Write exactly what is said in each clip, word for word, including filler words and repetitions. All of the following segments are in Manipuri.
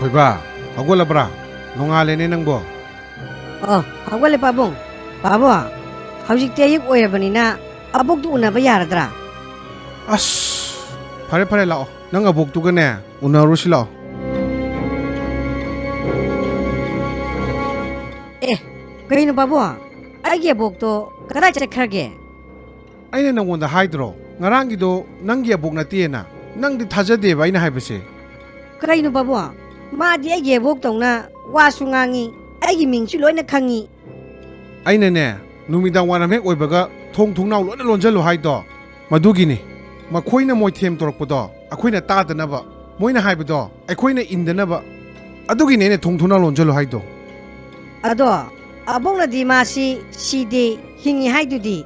ꯊꯣꯏꯕ, ꯍꯧꯒꯠꯂꯕ꯭ꯔꯥ? ꯅꯣꯡꯉꯥꯜꯂꯦꯅꯦ ꯅꯪꯕꯣ꯫ ꯑꯣ, ꯍꯧꯒꯠꯂꯦ ꯄꯥꯕꯨꯡ꯫ ꯄꯥꯕꯨꯡ, ꯍꯧꯖꯤꯛꯇꯤ ꯑꯌꯨꯛ ꯑꯣꯏꯔꯕꯅꯤꯅ ꯑꯕꯣꯛꯇꯨ ꯎꯅꯕ ꯌꯥꯔꯗ꯭ꯔꯥ? ꯑꯁ, ꯐꯔꯦ ꯐꯔꯦ, ꯂꯥꯛꯑꯣ, ꯅꯪ ꯑꯕꯣꯛꯇꯨꯒꯅꯦ ꯎꯅꯔꯨꯁꯤ ꯂꯥꯛꯑꯣ꯫ ꯑꯦ, ꯀꯩꯅꯣ ꯄꯥꯕꯨꯡ? ꯑꯩꯒꯤ ꯑꯕꯣꯛꯇꯣ ꯀꯗꯥꯏ ꯆꯠꯈ꯭ꯔꯒꯦ? ꯑꯩꯅ ꯅꯪꯉꯣꯟꯗ ꯍꯥꯏꯗ꯭ꯔꯣ, ꯉꯔꯥꯡꯒꯤꯗꯣ ꯅꯪꯒꯤ ꯑꯕꯣꯛ ꯅꯠꯇꯦꯅ? ꯅꯪꯗꯤ ꯊꯥꯖꯗꯦꯕ ꯑꯩꯅ ꯍꯥꯏꯕꯁꯦ꯫ ꯀꯩꯅꯣ ꯄꯥꯕꯨꯡ? ꯃꯥꯗꯤ ꯑꯩꯒꯤ ꯑꯕꯣꯛꯇꯧꯅ ꯋꯥꯁꯨ ꯉꯥꯡꯉꯤ, ꯑꯩꯒꯤ ꯃꯤꯡꯁꯨ ꯂꯣꯏꯅ ꯈꯪꯉꯤ꯫ ꯑꯩꯅꯅꯦ, ꯅꯨꯃꯤꯗꯥꯡ ꯋꯥꯏꯔꯝ ꯍꯦꯛ ꯑꯣꯏꯕꯒ ꯊꯣꯡ ꯊꯣꯡꯅꯥꯎ ꯂꯣꯏꯅ ꯂꯣꯟꯁꯤꯜꯂꯨ ꯍꯥꯏꯗꯣ ꯃꯗꯨꯒꯤꯅꯤ꯫ ꯃꯈꯣꯏꯅ ꯃꯣꯏꯊꯦꯝ ꯇꯧꯔꯛꯄꯗꯣ ꯑꯩꯈꯣꯏꯅ ꯇꯥꯗꯅꯕ, ꯃꯣꯏꯅ ꯍꯥꯏꯕꯗꯣ ꯑꯩꯈꯣꯏꯅ ꯏꯟꯗꯅꯕ, ꯑꯗꯨꯒꯤꯅꯦ ꯑꯩꯅ ꯊꯣꯡ ꯊꯣꯡꯅꯥꯎ ꯂꯣꯟꯁꯤꯜꯂꯨ ꯍꯥꯏꯗꯣ꯫ ꯑꯗꯣ ꯑꯕꯣꯛꯅꯗꯤ ꯃꯥꯁꯤ ꯁꯤꯗꯦ, ꯍꯤꯡꯉꯤ ꯍꯥꯏꯗꯨꯗꯤ꯫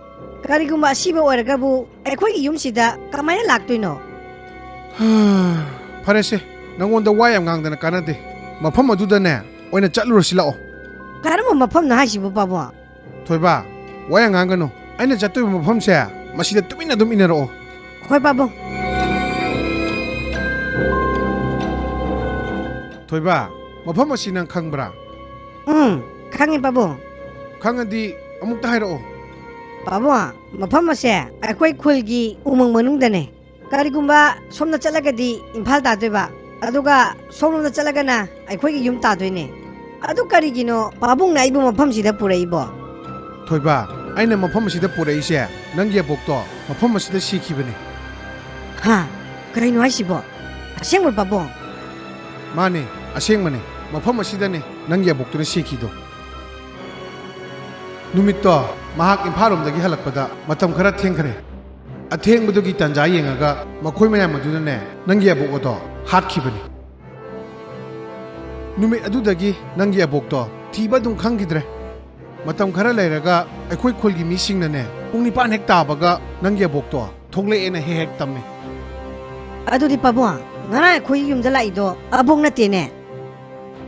ꯀꯔꯤꯒꯨꯝꯕ ꯑꯁꯤꯕ ꯑꯣꯏꯔꯒꯕꯨ ꯑꯩꯈꯣꯏꯒꯤ ꯌꯨꯝꯁꯤꯗ ꯀꯃꯥꯏꯅ ꯂꯥꯛꯇꯣꯏꯅꯣ? ꯐꯔꯦꯁꯦ, ꯅꯪꯉꯣꯟꯗ ꯋꯥ ꯌꯥꯝ ꯉꯥꯡꯗꯅ ꯀꯥꯟꯅꯗꯦ꯫ ꯃꯐꯝ ꯑꯗꯨꯗꯅꯦ ꯑꯣꯏꯅ ꯆꯠꯂꯨꯔꯁꯤ ꯂꯥꯛꯑꯣ꯫ ꯀꯔꯝꯕ ꯃꯐꯝꯅꯣ ꯍꯥꯏꯁꯤꯕꯨ ꯄꯥꯕꯨꯡ? ꯊꯣꯏꯕ, ꯋꯥ ꯌꯥꯝ ꯉꯥꯡꯒꯅꯨ꯫ ꯑꯩꯅ ꯆꯠꯇꯣꯏꯕ ꯃꯐꯝꯁꯦ ꯃꯁꯤꯗ ꯇꯨꯃꯤꯟꯅ ꯑꯗꯨꯝ ꯏꯟꯅꯔꯛꯑꯣ꯫ ꯍꯣꯏ ꯄꯥꯕꯨꯡ꯫ ꯊꯣꯏꯕ, ꯃꯐꯝ ꯑꯁꯤ ꯅꯪ ꯈꯪꯕ꯭ꯔꯥ? ꯎꯝ, ꯈꯪꯉꯤ ꯄꯥꯕꯨꯡ꯫ ꯈꯪꯉꯗꯤ ꯑꯃꯨꯛꯇ ꯍꯥꯏꯔꯛꯑꯣ꯫ ꯄꯥꯕꯨꯡ, ꯃꯐꯝ ꯑꯁꯦ ꯑꯩꯈꯣꯏ ꯈꯨꯜꯒꯤ ꯎꯃꯪ ꯃꯅꯨꯡꯗꯅꯦ꯫ ꯀꯔꯤꯒꯨꯝꯕ ꯁꯣꯝꯗ ꯆꯠꯂꯒꯗꯤ ꯏꯝꯐꯥꯜ ꯇꯥꯗꯣꯏꯕ, ꯑꯗꯨꯒ ꯁꯣꯝꯂꯣꯝꯗ ꯆꯠꯂꯒꯅ ꯑꯩꯈꯣꯏꯒꯤ ꯌꯨꯝ ꯇꯥꯗꯣꯏꯅꯦ꯫ ꯑꯗꯨ ꯀꯔꯤꯒꯤꯅꯣ ꯄꯥꯕꯨꯡꯅ ꯑꯩꯕꯨ ꯃꯐꯝꯁꯤꯗ ꯄꯨꯔꯛꯏꯕꯣ? ꯊꯣꯏꯕ, ꯑꯩꯅ ꯃꯐꯝ ꯑꯁꯤꯗ ꯄꯨꯔꯛꯏꯁꯦ ꯅꯪꯒꯤ ꯑꯕꯣꯛꯇꯣ ꯃꯐꯝ ꯑꯁꯤꯗ ꯁꯤꯈꯤꯕꯅꯦ꯫ ꯍꯥ? ꯀꯔꯤꯅꯣ ꯍꯥꯏꯁꯤꯕꯣ? ꯑꯁꯦꯡꯕ꯭ꯔꯣ ꯄꯥꯕꯨꯡ? ꯃꯥꯅꯦ, ꯑꯁꯦꯡꯕꯅꯦ꯫ ꯃꯐꯝ ꯑꯁꯤꯗꯅꯦ ꯅꯪꯒꯤ ꯑꯕꯣꯛꯇꯨꯅ ꯁꯤꯈꯤꯗꯣ꯫ ꯅꯨꯃꯤꯠꯇꯣ ꯃꯍꯥꯛ ꯏꯝꯐꯥꯜ ꯂꯣꯝꯗꯒꯤ ꯍꯜꯂꯛꯄꯗ ꯃꯇꯝ ꯈꯔ ꯊꯦꯡꯈ꯭ꯔꯦ꯫ ꯑꯊꯦꯡꯕꯗꯨꯒꯤ ꯇꯥꯟꯖꯥ ꯌꯦꯡꯉꯒ ꯃꯈꯣꯏ ꯃꯌꯥꯝ ꯑꯗꯨꯅꯅꯦ ꯅꯪꯒꯤ ꯑꯕꯣꯛ ꯑꯗꯣ ꯍꯥꯠꯈꯤꯕꯅꯤ꯫ ꯅꯨꯃꯤꯠ ꯑꯗꯨꯗꯒꯤ ꯅꯪꯒꯤ ꯑꯕꯣꯛꯇꯣ ꯊꯤꯕ ꯑꯗꯨꯝ ꯈꯪꯈꯤꯗ꯭ꯔꯦ꯫ ꯃꯇꯝ ꯈꯔ ꯂꯩꯔꯒ ꯑꯩꯈꯣꯏ ꯈꯨꯜꯒꯤ ꯃꯤꯁꯤꯡꯅꯅꯦ ꯄꯨꯡ ꯅꯤꯄꯥꯟ ꯍꯦꯛ ꯇꯥꯕꯒ ꯅꯪꯒꯤ ꯑꯕꯣꯛꯇꯣ ꯊꯣꯛꯂꯛꯑꯦꯅ ꯍꯦꯛ ꯍꯦꯛ ꯇꯝꯃꯤ꯫ ꯑꯗꯨꯗꯤ ꯄꯥꯕꯨꯡ, ꯉꯔꯥꯡ ꯑꯩꯈꯣꯏ ꯌꯨꯝꯗ ꯂꯥꯛꯏꯗꯣ ꯑꯕꯣꯛ ꯅꯠꯇꯦꯅꯦ?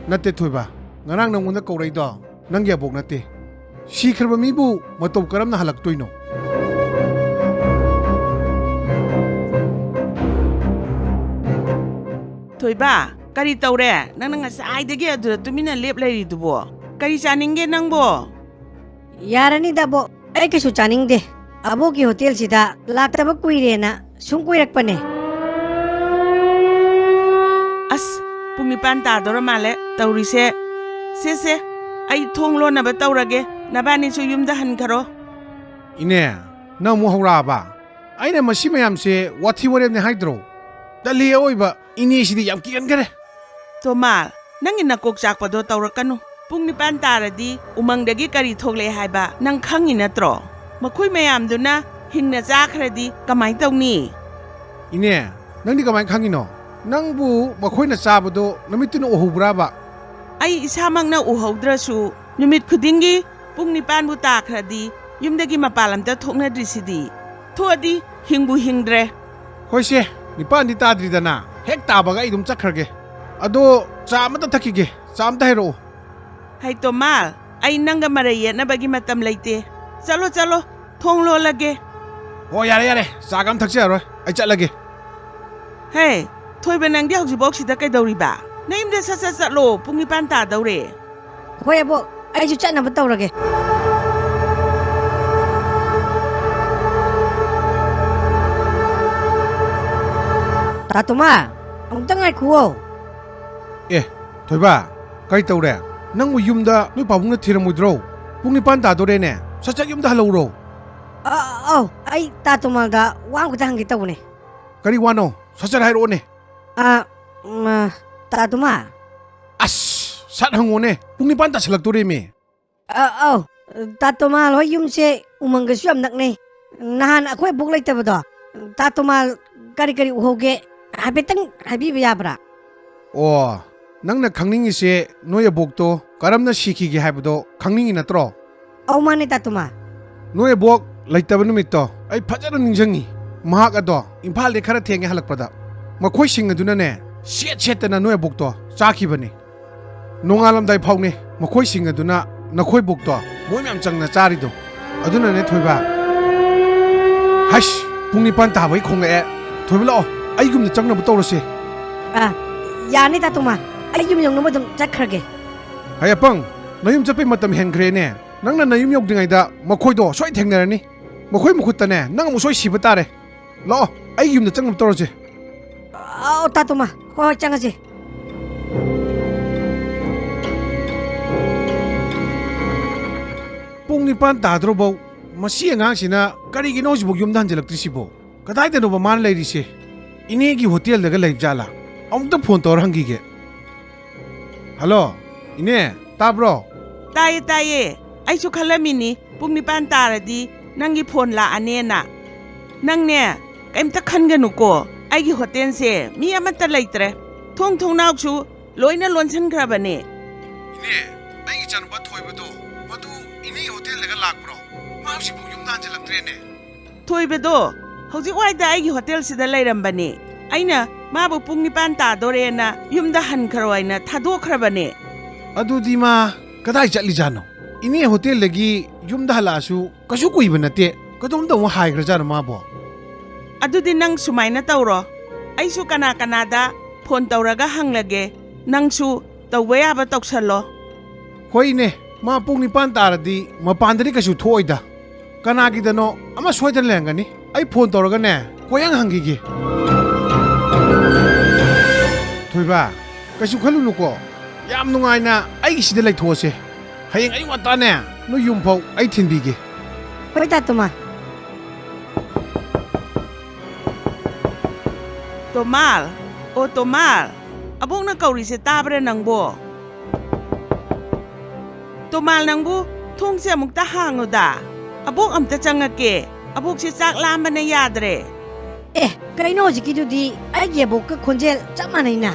ꯅꯠꯇꯦ ꯊꯣꯏꯕ, ꯉꯔꯥꯡ ꯅꯪꯉꯣꯟꯗ ꯀꯧꯔꯛꯏꯗꯣ ꯅꯪꯒꯤ ꯑꯕꯣꯛ ꯅꯠꯇꯦ꯫ ꯁꯤꯈ꯭ꯔꯕ ꯃꯤꯕꯨ ꯃꯇꯧ ꯀꯔꯝꯅ ꯍꯜꯂꯛꯇꯣꯏꯅꯣ? ꯊꯣꯏꯕ, ꯀꯔꯤ ꯇꯧꯔꯦ? ꯅꯪꯅ ꯉꯁꯥꯏꯗꯒꯤ ꯑꯗꯨꯗ ꯇꯨꯃꯤꯟꯅ ꯂꯦꯞ ꯂꯩꯔꯤꯗꯨꯕꯣ? ꯀꯔꯤ ꯆꯥꯅꯤꯡꯒꯦ ꯅꯪꯕꯣ? ꯌꯥꯔꯅꯤꯗ, ꯑꯕꯣꯛ꯫ ꯑꯩ ꯀꯩꯁꯨ ꯆꯥꯅꯤꯡꯗꯦ꯫ ꯑꯕꯣꯛꯀꯤ ꯍꯣꯇꯦꯜꯁꯤꯗ ꯂꯥꯛꯇꯕ ꯀꯨꯏꯔꯦꯅ ꯁꯨꯝ ꯀꯣꯏꯔꯛꯄꯅꯦ꯫ ꯑꯁ, ꯄꯨꯡ ꯅꯤꯄꯥꯟ ꯇꯥꯗꯣꯔ ꯃꯥꯜꯂꯦ ꯇꯧꯔꯤꯁꯦ꯫ ꯁꯦ, ꯁꯦ, ꯑꯩ ꯊꯣꯡ ꯂꯣꯟꯅꯕ ꯇꯧꯔꯒꯦ꯫ ꯅꯕꯥꯅꯤꯁꯨ ꯌꯨꯝꯗ ꯍꯟꯈꯔꯣ꯫ ꯏꯅꯦ, ꯅꯪ ꯑꯃꯨꯛ ꯍꯧꯔꯛꯑꯕ? ꯑꯩꯅ ꯃꯁꯤ ꯃꯌꯥꯝꯁꯦ ꯋꯥꯊꯤ ꯋꯥꯔꯦꯝꯅꯦ ꯍꯥꯏꯗ꯭ꯔꯣ? ꯇꯜꯂꯤ ꯑꯑꯣꯏꯕ ꯏꯅꯦꯁꯤꯗꯤ ꯌꯥꯝ ꯀꯤꯒꯟꯈꯔꯦ꯫ ꯇꯣꯃꯥꯜ, ꯅꯪꯒꯤ ꯅꯀꯣꯛ ꯆꯥꯛꯄꯗꯣ ꯇꯧꯔꯛꯀꯅꯨ꯫ ꯄꯨꯡ ꯅꯤꯄꯥꯟ ꯇꯥꯔꯗꯤ ꯎꯃꯪꯗꯒꯤ ꯀꯔꯤ ꯊꯣꯛꯂꯛꯑꯦ ꯍꯥꯏꯕ ꯅꯪ ꯈꯪꯉꯤ ꯅꯠꯇ꯭ꯔꯣ? ꯃꯈꯣꯏ ꯃꯌꯥꯝꯗꯨꯅ ꯍꯤꯡꯅ ꯆꯥꯈ꯭ꯔꯗꯤ ꯀꯃꯥꯏ ꯇꯧꯅꯤ? ꯏꯅꯦ, ꯅꯪꯗꯤ ꯀꯃꯥꯏ ꯈꯪꯉꯤꯅꯣ? ꯅꯪꯕꯨ ꯃꯈꯣꯏꯅ ꯆꯥꯕꯗꯣ ꯅꯃꯤꯠꯇꯨꯅ ꯎꯍꯧꯕ꯭ꯔꯥꯕ? ꯑꯩ ꯏꯁꯥꯃꯛꯅ ꯎꯍꯧꯗ꯭ꯔꯁꯨ, ꯅꯨꯃꯤꯠ ꯈꯨꯗꯤꯡꯒꯤ ꯄꯨꯡ ꯅꯤꯄꯥꯟꯕꯨ ꯇꯥꯈ꯭ꯔꯗꯤ ꯌꯨꯝꯗꯒꯤ ꯃꯄꯥꯟ ꯑꯝꯇ ꯊꯣꯛꯅꯗ꯭ꯔꯤꯁꯤꯗꯤ꯫ ꯊꯣꯛꯑꯗꯤ ꯍꯤꯡꯕꯨ ꯍꯤꯡꯗ꯭ꯔꯦ꯫ ꯍꯣꯏꯁꯦ, ꯅꯤꯄꯥꯟꯗꯤ ꯇꯥꯗ꯭ꯔꯤꯗꯅ, ꯍꯦꯛ ꯇꯥꯕꯒ ꯑꯩ ꯑꯗꯨꯝ ꯆꯠꯈ꯭ꯔꯒꯦ꯫ ꯑꯗꯣ ꯆꯥ ꯑꯃꯇ ꯊꯛꯈꯤꯒꯦ, ꯆꯥ ꯑꯃꯇ ꯍꯩꯔꯛꯑꯣ꯫ ꯍꯩ ꯇꯣꯃꯥꯜ, ꯑꯩ ꯅꯪꯒ ꯃꯔꯩ ꯌꯦꯠꯅꯕꯒꯤ ꯃꯇꯝ ꯂꯩꯇꯦ꯫ ꯆꯠꯂꯣ, ꯆꯠꯂꯣ, ꯊꯣꯡ ꯂꯣꯜꯂꯒꯦ꯫ ꯍꯣ, ꯌꯥꯔꯦ, ꯌꯥꯔꯦ, ꯆꯥꯒ ꯑꯃ ꯊꯛꯆꯔꯔꯣꯏ, ꯑꯩ ꯆꯠꯂꯒꯦ꯫ ꯍꯦ, ꯊꯣꯏꯕ, ꯅꯪꯗꯤ ꯍꯧꯖꯤꯛꯐꯥꯎ ꯁꯤꯗ ꯀꯩꯗꯧꯔꯤꯕ? ꯅꯌꯨꯝꯗ ꯁꯠ ꯁꯠ ꯆꯠꯂꯣ, ꯄꯨꯡ ꯅꯤꯄꯥꯟ ꯇꯥꯗꯧꯔꯦ꯫ ꯍꯣꯏ ꯑꯕꯣꯛ, ꯑꯩꯁꯨ ꯆꯠꯅꯕ ꯇꯧꯔꯒꯦ꯫ ꯇꯥ ꯇꯣꯃꯥ, ꯑꯃꯨꯛꯇ ꯉꯥꯏꯈꯨꯋꯣ꯫ ꯑꯦ, ꯊꯣꯏꯕ, ꯀꯩ ꯇꯧꯔꯦ? ꯅꯪꯕꯨ ꯌꯨꯝꯗ ꯅꯣꯏ ꯄꯥꯕꯨꯡꯅ ꯊꯤꯔꯝꯃꯣꯏꯗ꯭ꯔꯣ? ꯄꯨꯡ ꯅꯤꯄꯥꯟ ꯇꯥꯗꯣꯔꯦꯅꯦ, ꯁꯠ ꯁꯠ ꯌꯨꯝꯗ ꯍꯜꯂꯛꯎꯔꯣ꯫ ꯑ-, ꯑꯧ, ꯑꯩ ꯇꯥ ꯇꯣꯃꯥꯜꯗ ꯋꯥ ꯑꯃꯈꯛꯇ ꯍꯪꯒꯦ ꯇꯧꯕꯅꯦ꯫ ꯀꯔꯤ ꯋꯥꯅꯣ? ꯁꯠ ꯁꯠ ꯍꯥꯏꯔꯛꯑꯣꯅꯦ꯫ ꯑ, ꯎꯝ, ꯑ, ꯇꯥ ꯇꯣꯃꯥ꯫ ꯑꯁ, ꯁꯠ ꯍꯪꯉꯣꯅꯦ, ꯄꯨꯡ ꯅꯤꯄꯥꯟ ꯇꯥꯁꯜꯂꯛꯇꯣꯔꯦꯃꯤ꯫ ꯑ-, ꯑꯧ, ꯇꯥ ꯇꯣꯃꯥꯜ ꯍꯣꯏ ꯌꯨꯝꯁꯦ ꯎꯃꯪꯒꯁꯨ ꯌꯥꯝ ꯅꯛꯅꯩ꯫ ꯅꯍꯥꯟ ꯑꯩꯈꯣꯏ ꯑꯕꯣꯛ ꯂꯩꯇꯕꯗꯣ, ꯇꯥ ꯇꯣꯃꯥꯜ ꯀꯔꯤ ꯀꯔꯤ ꯎꯍꯧꯒꯦ ꯍꯥꯏꯐꯦꯠꯇꯪ ꯍꯥꯏꯕꯤꯕ ꯌꯥꯕ꯭ꯔꯥ? ꯑꯣ, ꯅꯪꯅ ꯈꯪꯅꯤꯡꯉꯤꯁꯦ ꯅꯣꯏ ꯑꯕꯣꯛꯇꯣ ꯀꯔꯝꯅ ꯁꯤꯈꯤꯒꯦ ꯍꯥꯏꯕꯗꯣ ꯈꯪꯅꯤꯡꯉꯤ ꯅꯠꯇ꯭ꯔꯣ? ꯑꯧ, ꯃꯥꯅꯦ, ꯇꯥ ꯇꯣꯃꯥ꯫ ꯅꯣꯏ ꯑꯕꯣꯛ ꯂꯩꯇꯕ ꯅꯨꯃꯤꯠꯇꯣ ꯑꯩ ꯐꯖꯅ ꯅꯤꯡꯁꯤꯡꯉꯤ꯫ ꯃꯍꯥꯛ ꯑꯗꯣ ꯏꯝꯐꯥꯜꯗꯒꯤ ꯈꯔ ꯊꯦꯡꯉꯦ ꯍꯜꯂꯛꯄꯗ꯫ ꯃꯈꯣꯏꯁꯤꯡ ꯑꯗꯨꯅꯅꯦ, ꯁꯦꯠ ꯁꯦꯠꯇꯅ ꯅꯣꯏ ꯑꯕꯣꯛꯇꯣ ꯆꯥꯈꯤꯕꯅꯤ꯫ ꯅꯣꯡꯉꯥꯜꯂꯝꯗꯥꯏ ꯐꯥꯎꯅꯦ ꯃꯈꯣꯏꯁꯤꯡ ꯑꯗꯨꯅ ꯅꯈꯣꯏ ꯕꯣꯛꯇꯣ ꯃꯣꯏ ꯃꯌꯥꯝ ꯆꯪꯅ ꯆꯥꯔꯤꯗꯣ꯫ ꯑꯗꯨꯅꯅꯦ ꯊꯣꯏꯕ꯫ ꯍꯩꯁ, ꯄꯨꯡ ꯅꯤꯄꯥꯟ ꯇꯥꯕꯒꯤ ꯈꯣꯡꯂꯛꯑꯦ꯫ ꯊꯣꯏꯕ, ꯂꯥꯛꯑꯣ, ꯑꯩ ꯌꯨꯝꯗ ꯆꯪꯅꯕ ꯇꯧꯔꯁꯦ꯫ ꯑ, ꯌꯥꯔꯅꯤ, ꯇꯥ ꯇꯣꯃꯥ꯫ ꯑꯩ ꯌꯨꯝ ꯌꯧꯅꯕ ꯑꯗꯨꯝ ꯆꯠꯈ꯭ꯔꯒꯦ꯫ ꯍꯩ ꯑꯄꯪ, ꯅꯌꯨꯝ ꯆꯠꯄꯩ ꯃꯇꯝ ꯍꯦꯟꯈ꯭ꯔꯦꯅꯦ꯫ ꯅꯪꯅ ꯅꯌꯨꯝ ꯌꯧꯗ꯭ꯔꯤꯉꯩꯗ ꯃꯈꯣꯏꯗꯣ ꯁꯣꯏ ꯊꯦꯡꯅꯔꯅꯤ꯫ ꯃꯈꯣꯏ ꯃꯈꯨꯠꯇꯅꯦ, ꯅꯪ ꯑꯃꯨꯛ ꯁꯣꯏ ꯁꯤꯕ ꯇꯥꯔꯦ꯫ ꯂꯥꯛꯑꯣ, ꯑꯩꯒꯤ ꯌꯨꯝꯗ ꯆꯪꯅꯕ ꯇꯧꯔꯁꯦ꯫ ꯑꯧ, ꯇꯥ ꯇꯣꯃꯥ꯫ ꯍꯣꯏ, ꯍꯣꯏ, ꯆꯪꯉꯁꯦ꯫ ꯄꯨꯡ ꯅꯤꯄꯥꯟ ꯇꯥꯗ꯭ꯔꯣꯐꯧ ꯃꯁꯤ ꯑꯉꯥꯡꯁꯤꯅ ꯀꯔꯤꯒꯤꯅꯣ ꯍꯧꯖꯤꯛꯐꯥꯎ ꯌꯨꯝꯗ ꯍꯟꯖꯤꯜꯂꯛꯇ꯭ꯔꯤꯁꯤꯕꯣ? ꯀꯗꯥꯏꯗꯅꯣꯕ ꯃꯥꯅ ꯂꯩꯔꯤꯁꯦ? ꯏꯅꯦꯒꯤ ꯍꯣꯇꯦꯜꯗꯒ ꯂꯩꯕ ꯖꯥꯠꯂꯥ? ꯑꯃꯨꯛꯇ ꯐꯣꯟ ꯇꯧꯔ ꯍꯪꯈꯤꯒꯦ꯫ ꯍꯜꯂꯣ, ꯏꯅꯦ, ꯇꯥꯕ꯭ꯔꯣ? ꯇꯥꯏꯌꯦ, ꯇꯥꯏꯌꯦ꯫ ꯑꯩꯁꯨ ꯈꯜꯂꯝꯃꯤꯅꯤ, ꯄꯨꯡ ꯅꯤꯄꯥꯟ ꯇꯥꯔꯗꯤ ꯅꯪꯒꯤ ꯐꯣꯟ ꯂꯥꯛꯑꯅꯦꯅ꯫ ꯅꯪꯅꯦ, ꯀꯩꯝꯇ ꯈꯟꯒꯅꯨꯀꯣ, ꯑꯩꯒꯤ ꯍꯣꯇꯦꯜꯁꯦ ꯃꯤ ꯑꯃꯠꯇ ꯂꯩꯇ꯭ꯔꯦ꯫ ꯊꯣꯡ ꯊꯣꯡꯅꯥꯎꯁꯨ ꯂꯣꯏꯅ ꯂꯣꯟꯁꯤꯟꯈ꯭ꯔꯕꯅꯦ꯫ ꯏꯅꯦ, ꯑꯩꯒꯤ ꯏꯆꯥꯅꯨꯄꯥ ꯊꯣꯏꯕꯗꯣ, ꯃꯗꯨ ꯏꯅꯦꯒꯤ ꯍꯣꯇꯦꯜꯗꯒ ꯂꯥꯛꯄ꯭ꯔꯣ? ꯃꯥ ꯍꯧꯖꯤꯛꯐꯥꯎ ꯌꯨꯝꯗ ꯍꯟꯖꯤꯜꯂꯛꯇ꯭ꯔꯦꯅꯦ꯫ ꯊꯣꯏꯕꯗꯣ ꯍꯧꯖꯤꯛ ꯋꯥꯏꯗ ꯑꯩꯒꯤ ꯍꯣꯇꯦꯜꯁꯤꯗ ꯂꯩꯔꯝꯕꯅꯦ꯫ ꯑꯩꯅ ꯃꯥꯕꯨ ꯄꯨꯡ ꯅꯤꯄꯥꯟ ꯇꯥꯗꯣꯔꯦꯅ ꯌꯨꯝꯗ ꯍꯟꯈ꯭ꯔꯣ ꯍꯥꯏꯅ ꯊꯥꯗꯣꯛꯈ꯭ꯔꯕꯅꯦ꯫ ꯑꯗꯨꯗꯤ ꯃꯥ ꯀꯗꯥꯏ ꯆꯠꯂꯤꯖꯥꯠꯅꯣ? ꯏꯅꯦ ꯍꯣꯇꯦꯜꯗꯒꯤ ꯌꯨꯝꯗ ꯍꯜꯂꯛꯑꯁꯨ ꯀꯩꯁꯨ ꯀꯨꯏꯕ ꯅꯠꯇꯦ꯫ ꯀꯗꯣꯝꯗ ꯑꯃꯨꯛ ꯍꯥꯏꯈ꯭ꯔꯖꯥꯠꯅꯣ ꯃꯥꯕꯣ? ꯑꯗꯨꯗꯤ ꯅꯪ ꯁꯨꯃꯥꯏꯅ ꯇꯧꯔꯣ, ꯑꯩꯁꯨ ꯀꯅꯥ ꯀꯅꯥꯗ ꯐꯣꯟ ꯇꯧꯔꯒ ꯍꯪꯂꯒꯦ, ꯅꯪꯁꯨ ꯇꯧꯕ ꯌꯥꯕ ꯇꯧꯁꯜꯂꯣ꯫ ꯍꯣꯏꯅꯦ, ꯃꯥ ꯄꯨꯡ ꯅꯤꯄꯥꯟ ꯇꯥꯔꯗꯤ ꯃꯄꯥꯟꯗꯗꯤ ꯀꯩꯁꯨ ꯊꯣꯛꯑꯣꯏꯗ꯫ ꯀꯅꯥꯒꯤꯗꯅꯣ ꯑꯃ ꯁꯣꯏꯗꯅ ꯂꯩꯔꯝꯒꯅꯤ꯫ ꯑꯩ ꯐꯣꯟ ꯇꯧꯔꯒꯅꯦ, ꯀꯣꯏꯍꯪ ꯍꯪꯈꯤꯒꯦ꯫ ꯊꯣꯏꯕ, ꯀꯩꯁꯨ ꯈꯜꯂꯨꯅꯨꯀꯣ꯫ ꯌꯥꯝ ꯅꯨꯡꯉꯥꯏꯅ ꯑꯩꯒꯤꯁꯤꯗ ꯂꯩꯊꯣꯛꯑꯁꯦ꯫ ꯍꯌꯦꯡ ꯑꯌꯨꯛ ꯉꯟꯇꯥꯅꯦ, ꯅꯣꯏ ꯌꯨꯝꯐꯥꯎ ꯑꯩ ꯊꯤꯟꯕꯤꯒꯦ꯫ ꯍꯣꯏ, ꯇꯥ ꯇꯣꯃꯥ꯫ ꯇꯣꯃꯥꯜ, ꯑꯣ ꯇꯣꯃꯥꯜ, ꯑꯕꯣꯛꯅ ꯀꯧꯔꯤꯁꯦ ꯇꯥꯕ꯭ꯔꯥ ꯅꯪꯕꯣ? ꯇꯣꯃꯥꯜ, ꯅꯪꯕꯨ ꯊꯣꯡꯁꯦ ꯑꯃꯨꯛꯇ ꯍꯥꯡꯉꯨꯗ꯫ ꯑꯕꯣꯛ ꯑꯝꯇ ꯆꯪꯉꯛꯀꯦ꯫ ꯑꯕꯣꯛꯁꯦ ꯆꯥꯛ ꯂꯥꯝꯕꯅ ꯌꯥꯗ꯭ꯔꯦ꯫ ꯑꯦ, ꯀꯩꯅꯣ ꯍꯧꯖꯤꯛꯀꯤꯗꯨꯗꯤ? ꯑꯩꯒꯤ ꯑꯕꯣꯛꯀ ꯈꯣꯟꯖꯦꯜ ꯆꯞ ꯃꯥꯟꯅꯩꯅ꯫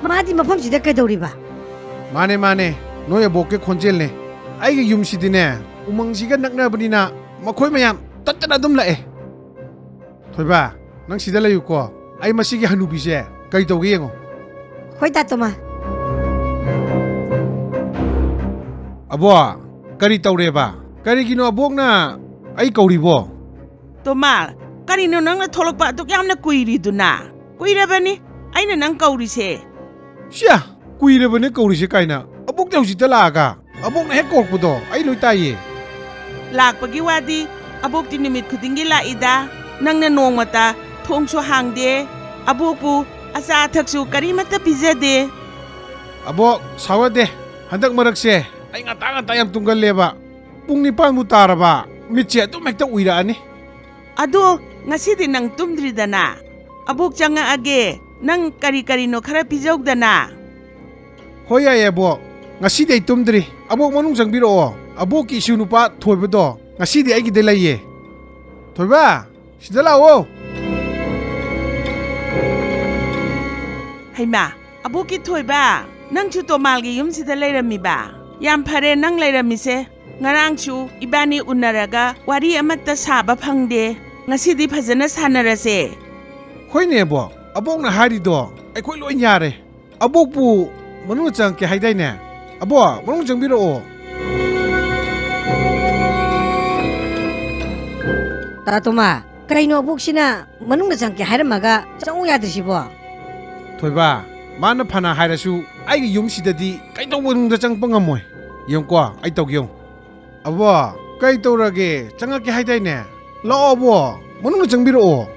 ꯃꯥꯗꯤ ꯃꯐꯝꯁꯤꯗ ꯀꯩꯗꯧꯔꯤꯕ? ꯃꯥꯅꯦ, ꯃꯥꯅꯦ, ꯅꯣꯏ ꯑꯕꯣꯛꯀꯤ ꯈꯣꯟꯖꯦꯜꯅꯦ꯫ ꯑꯩꯒꯤ ꯌꯨꯝꯁꯤꯗꯤꯅꯦ, ꯎꯃꯪꯁꯤꯒ ꯅꯛꯅꯕꯅꯤꯅ ꯃꯈꯣꯏ ꯃꯌꯥꯝ ꯇꯠꯇꯅ ꯑꯗꯨꯝ ꯂꯥꯛꯑꯦ꯫ ꯊꯣꯏꯕ, ꯅꯪ ꯁꯤꯗ ꯂꯩꯌꯨꯀꯣ꯫ ꯑꯩ ꯃꯁꯤꯒꯤ ꯍꯅꯨꯕꯤꯁꯦ ꯀꯔꯤ ꯇꯧꯒꯦ ꯌꯦꯡꯉꯣ꯫ ꯍꯣꯏ, ꯇꯥ ꯇꯣꯃꯥ꯫ ꯑꯕꯣꯛ, ꯀꯔꯤ ꯇꯧꯔꯦꯕ? ꯀꯔꯤꯒꯤꯅꯣ ꯑꯕꯣꯛꯅ ꯑꯩ ꯀꯧꯔꯤꯕꯣ? ꯇꯣꯃꯥꯜ, ꯀꯔꯤꯅꯣ ꯅꯪꯅ ꯊꯣꯛꯂꯛꯄ ꯑꯗꯨꯛ ꯌꯥꯝꯅ ꯀꯨꯏꯔꯤꯗꯨꯅ? ꯀꯨꯏꯔꯕꯅꯤ ꯑꯩꯅ ꯅꯪ ꯀꯧꯔꯤꯁꯦ꯫ ꯁꯤꯌꯥ, ꯀꯨꯏꯔꯕꯅꯦ ꯀꯧꯔꯤꯁꯦ ꯀꯥꯏꯅ꯫ ꯑꯕꯣꯛꯇꯤ ꯍꯧꯖꯤꯛꯇ ꯂꯥꯛꯑꯒ? ꯑꯕꯣꯛꯅ ꯍꯦꯛ ꯀꯧꯔꯛꯄꯗꯣ ꯑꯩ ꯂꯣꯏ ꯇꯥꯏꯌꯦ꯫ ꯂꯥꯛꯄꯒꯤ ꯋꯥꯗꯤ ꯑꯕꯣꯛꯇꯤ ꯅꯨꯃꯤꯠ ꯈꯨꯗꯤꯡꯒꯤ ꯂꯥꯛꯏꯗ꯫ ꯅꯪꯅ ꯅꯣꯡꯃꯇ ꯊꯣꯡꯁꯨ ꯍꯥꯡꯗꯦ꯫ ꯑꯕꯣꯛꯄꯨ ꯑꯆꯥ ꯑꯊꯛꯁꯨ ꯀꯔꯤꯃꯠꯇ ꯄꯤꯖꯗꯦ꯫ ꯑꯕꯣꯛ, ꯁꯥꯎꯔꯗꯦ꯫ ꯍꯟꯗꯛ ꯃꯔꯛꯁꯦ ꯑꯩ ꯉꯟꯇꯥ ꯉꯟꯇꯥ ꯌꯥꯝ ꯇꯨꯝꯒꯜꯂꯦꯕ꯫ ꯄꯨꯡ ꯅꯤꯄꯥꯟꯕꯨ ꯇꯥꯔꯕ, ꯃꯤꯠꯁꯦ ꯑꯗꯨꯝ ꯍꯦꯛꯇ ꯎꯏꯔꯛꯑꯅꯤ꯫ ꯑꯗꯣ ꯉꯁꯤꯗꯤ ꯅꯪ ꯇꯨꯝꯗ꯭ꯔꯤꯗꯅ꯫ ꯑꯕꯣꯛ ꯆꯪꯉꯛꯑꯒꯦ, ꯅꯪ ꯀꯔꯤ ꯀꯔꯤꯅꯣ ꯈꯔ ꯄꯤꯖꯧꯗꯅ꯫ ꯍꯣꯏ, ꯌꯥꯏꯌꯦ, ꯑꯕꯣꯛ꯫ ꯉꯁꯤꯗꯤ ꯑꯩ ꯇꯨꯝꯗ꯭ꯔꯤ꯫ ꯑꯕꯣꯛ, ꯃꯅꯨꯡ ꯆꯪꯕꯤꯔꯛꯑꯣ꯫ ꯑꯕꯣꯛꯀꯤ ꯏꯁꯨ ꯅꯨꯄꯥ ꯊꯣꯏꯕꯗꯣ ꯉꯁꯤꯗꯤ ꯑꯩꯒꯤꯗ ꯂꯩꯌꯦ꯫ ꯊꯣꯏꯕ, ꯁꯤꯗ ꯂꯥꯛꯑꯣ꯫ ꯍꯩꯃꯥ, ꯑꯕꯣꯛꯀꯤ ꯊꯣꯏꯕ, ꯅꯪꯁꯨ ꯇꯣꯃꯥꯜꯒꯤ ꯌꯨꯝꯁꯤꯗ ꯂꯩꯔꯝꯃꯤꯕ? ꯌꯥꯝ ꯐꯔꯦ ꯅꯪ ꯂꯩꯔꯝꯃꯤꯁꯦ꯫ ꯉꯔꯥꯡꯁꯨ ꯏꯕꯥꯅꯤ ꯎꯅꯔꯒ ꯋꯥꯔꯤ ꯑꯃꯠꯇ ꯁꯥꯕ ꯐꯪꯗꯦ꯫ ꯉꯁꯤꯗꯤ ꯐꯖꯅ ꯁꯥꯟꯅꯔꯁꯦ꯫ ꯍꯣꯏꯅꯦ, ꯑꯕꯣꯛ꯫ ꯑꯕꯣꯛꯅ ꯍꯥꯏꯔꯤꯗꯣ ꯑꯩꯈꯣꯏ ꯂꯣꯏ ꯌꯥꯔꯦ꯫ ꯑꯕꯣꯛꯄꯨ ꯃꯅꯨꯡꯗ ꯆꯪꯉꯛꯀꯦ ꯍꯥꯏꯗꯥꯏꯅꯦ? ꯑꯕꯣꯛ, ꯃꯅꯨꯡ ꯆꯪꯕꯤꯔꯛꯑꯣ꯫ ꯇꯥ ꯇꯣꯃꯥ, ꯀꯩꯅꯣ ꯑꯕꯣꯛꯁꯤꯅ ꯃꯅꯨꯡꯗ ꯆꯪꯉꯛꯀꯦ ꯍꯥꯏꯔꯝꯃꯒ ꯆꯪꯉꯨ ꯌꯥꯗ꯭ꯔꯤꯁꯤꯕꯣ? ꯊꯣꯏꯕ, ꯃꯥꯅ ꯐꯅ ꯍꯥꯏꯔꯁꯨ ꯑꯩꯒꯤ ꯌꯨꯝꯁꯤꯗꯗꯤ ꯀꯩꯗꯧꯕ ꯃꯅꯨꯡꯗ ꯆꯪꯉꯛꯄ ꯉꯝꯃꯣꯏ꯫ ꯌꯦꯡꯉꯨꯀꯣ, ꯑꯩ ꯇꯧꯒꯦ ꯌꯦꯡꯉꯨ꯫ ꯑꯕꯣꯛ, ꯀꯩ ꯇꯧꯔꯒꯦ? ꯆꯪꯉꯛꯀꯦ ꯍꯥꯏꯗꯥꯏꯅꯦ? ꯂꯥꯛꯑꯣ ꯑꯕꯣꯛ, ꯃꯅꯨꯡꯗ ꯆꯪꯕꯤꯔꯛꯑꯣ꯫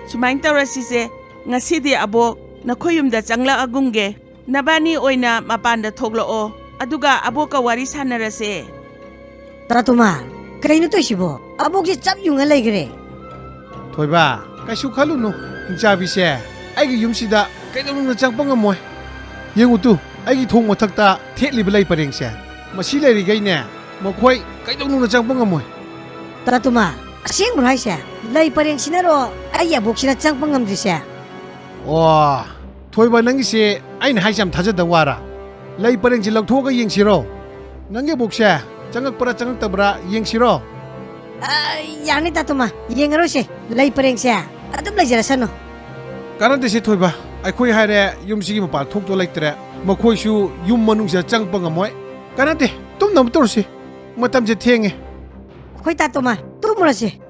ꯁꯨꯃꯥꯏꯅ ꯇꯧꯔꯁꯤꯁꯦ, ꯉꯁꯤꯗꯤ ꯑꯕꯣꯛ ꯅꯈꯣꯏ ꯌꯨꯝꯗ ꯆꯪꯂꯛꯑꯒꯨꯝꯒꯦ꯫ ꯅꯕꯥꯅꯤ ꯑꯣꯏꯅ ꯃꯄꯥꯟꯗ ꯊꯣꯛꯂꯛꯑꯣ, ꯑꯗꯨꯒ ꯑꯕꯣꯛꯀ ꯋꯥꯔꯤ ꯁꯥꯟꯅꯔꯁꯦ꯫ ꯇꯥ ꯇꯣꯃꯥ, ꯀꯩꯅꯣ ꯇꯧꯏꯁꯤꯕꯣ? ꯑꯕꯣꯛꯁꯦ ꯆꯞ ꯌꯨꯡꯉ ꯂꯩꯈ꯭ꯔꯦ꯫ ꯊꯣꯏꯕ, ꯀꯩꯁꯨ ꯈꯜꯂꯨꯅꯨ꯫ ꯍꯤꯡꯆꯥꯕꯤꯁꯦ ꯑꯩꯒꯤ ꯌꯨꯝꯁꯤꯗ ꯀꯩꯗꯧꯅꯨꯡꯗ ꯆꯪꯉꯛꯄ ꯉꯝꯃꯣꯏ꯫ ꯌꯦꯡꯉꯨ ꯇꯨ, ꯑꯩꯒꯤ ꯊꯣꯡ ꯃꯊꯛꯇ ꯊꯦꯠꯂꯤꯕ ꯂꯩ ꯄꯔꯦꯡꯁꯦ꯫ ꯃꯁꯤ ꯂꯩꯔꯤꯈꯩꯅꯦ, ꯃꯈꯣꯏ ꯀꯩꯗꯧꯅꯨꯡꯗ ꯆꯪꯉꯛꯄ ꯉꯝꯃꯣꯏ꯫ ꯇꯥ ꯇꯣꯃꯥ, ꯑꯁꯦꯡꯕ꯭ꯔꯣ ꯍꯥꯏꯁꯦ? ꯂꯩ ꯄꯔꯦꯡꯁꯤꯅꯔꯣ ꯑꯩꯒꯤ ꯑꯕꯣꯛꯁꯤꯅ ꯆꯪꯉꯛꯄ ꯉꯝꯗ꯭ꯔꯤꯁꯦ? ꯑꯣ, ꯊꯣꯏꯕ, ꯅꯪꯒꯤꯁꯦ ꯑꯩꯅ ꯍꯥꯏꯁꯦ ꯌꯥꯝ ꯊꯥꯖꯗꯕ ꯋꯥꯔꯥ? ꯂꯩ ꯄꯔꯦꯡꯁꯦ ꯂꯧꯊꯣꯛꯑꯒ ꯌꯦꯡꯁꯤꯔꯣ? ꯅꯪꯒꯤ ꯑꯕꯣꯛꯁꯦ ꯆꯪꯉꯛꯄ꯭ꯔꯥ ꯆꯪꯉꯛꯇꯕ꯭ꯔꯥ ꯌꯦꯡꯁꯤꯔꯣ? ꯑ, ꯌꯥꯅꯤ ꯇꯥ ꯇꯣꯃꯥ, ꯌꯦꯡꯉꯔꯣꯏꯁꯦ꯫ ꯂꯩ ꯄꯔꯦꯡꯁꯦ ꯑꯗꯨꯝ ꯂꯩꯖꯔꯁꯅꯨ꯫ ꯀꯥꯟꯅꯗꯦꯁꯦ ꯊꯣꯏꯕ, ꯑꯩꯈꯣꯏ ꯍꯥꯏꯔꯦ ꯌꯨꯝꯁꯤꯒꯤ ꯃꯄꯥꯟ ꯊꯣꯛꯇꯣ ꯂꯩꯇ꯭ꯔꯦ, ꯃꯈꯣꯏꯁꯨ ꯌꯨꯝ ꯃꯅꯨꯡꯁꯤꯗ ꯆꯪꯉꯛꯄ ꯉꯝꯃꯣꯏ꯫ ꯀꯥꯟꯅꯗꯦ, ꯇꯨꯝꯅꯕ ꯇꯧꯔꯁꯤ, ꯃꯇꯝꯁꯦ ꯊꯦꯡꯉꯦ꯫ ꯑꯩꯈꯣꯏ ꯇꯥ ꯇꯣꯃꯥ, ꯇꯨꯝꯃꯨꯔꯁꯦ꯫